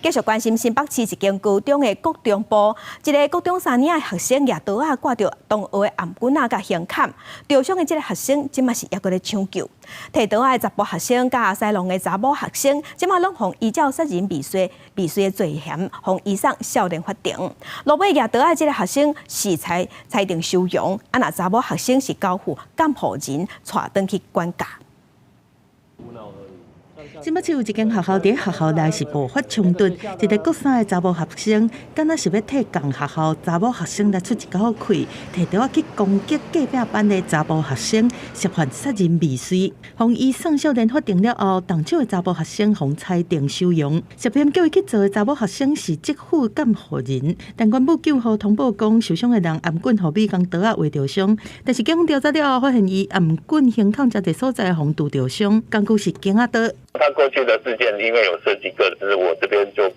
繼續關心新北市一間高中的國中部，一个國中三年的學生舉刀仔掛著同學的頷頸仔共胸砍，受傷的這个學生這馬是猶閣咧搶救。提刀仔的查埔學生佮西隆的查某學生，這馬攏予依照殺人未遂未遂的罪嫌，予移送少年法庭。落尾舉刀仔的這个學生是裁定收容，啊若查某學生是交付監護人帶轉去管教。新北市有一間學校佇學校內是爆發衝突，一个國三的查某學生，敢若是欲替仝學校查某學生來出一口氣，提刀仔去攻擊隔壁班的查埔學生，涉犯殺人未遂，予移送少年法庭了後，動手的查埔學生予裁定收容。涉嫌叫伊去做的查某學生是職副監護人，但原本救護通報講受傷的人頷頸予美工刀仔劃著傷，但是警方調查了後發現伊頷頸胸口誠濟所在予挃著傷，工具是弓仔刀。他過去的事件因為有涉及個資，我這邊就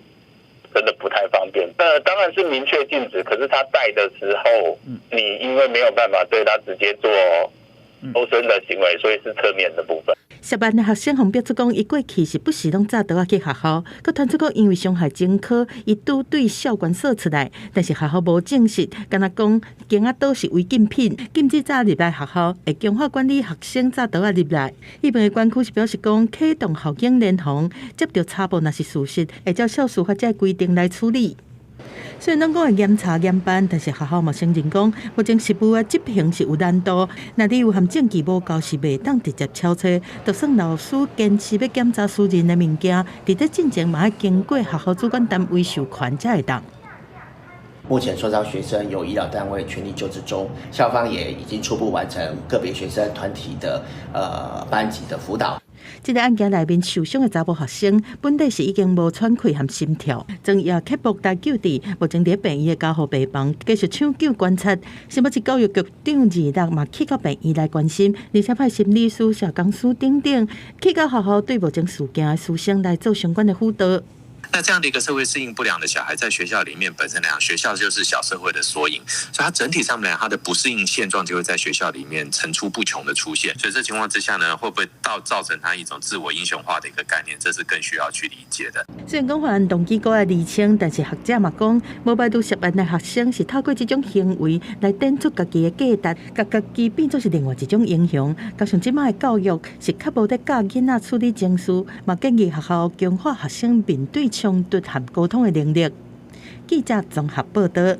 真的不太方便。當然是明確禁止，可是他帶的時候，你因為沒有辦法對他直接做搜身的行為，所以是側面的部分。涉案的學生予逼出講，伊過去是不時攏紮刀仔去學校，閣傳出講因為傷害前科，伊拄對少管所出來，但是學校無證實，敢若講弓仔刀是違禁品，禁止紮入來學校，會強化管理學生紮刀仔入來。彼邊的管區是表示講，啟動校警聯防，接著查報若是事實，會照少司法這規定來處理。雖然攏講會嚴查嚴辦，但是學校嘛承認講，目前實務的執行是有難度。若你有和證據無夠，是袂當直接抄冊。就算老師堅持欲檢查私人的物件，佇咧進前嘛愛經過學校主管單位授權才會當。目前受傷學生由醫療單位全力救治中，校方也已經初步完成個別學生團體的班級的輔導。這个案件內面受傷的查埔學生，本底是已經無喘氣和心跳，昨夜克服來救治，目前佇病院的加護病房繼續搶救觀察。新北市教育局長二六嘛去到病院來關心，而且派心理師、社工師等等去到學校對目前事件的師生來做相關的輔導。那這樣的一個社會適應不良的小孩，在學校裡面本身來講，學校就是小社會的縮影，所以他整體上面來講，他的不適應現狀就會在學校裡面層出不窮的出現。所以這情況之下呢，會不會到造成他一種自我英雄化的一個概念？這是更需要去理解的。雖然講犯案動機閣愛釐清，但是學者嘛講，無排除涉案的學生是透過這種行為來展出家己的價值，共家己變做是另外一種英雄。加上這擺的教育是較無咧教囡仔處理情緒，嘛建議學校強化學生面對衝突和溝通的能力。記者綜合報導。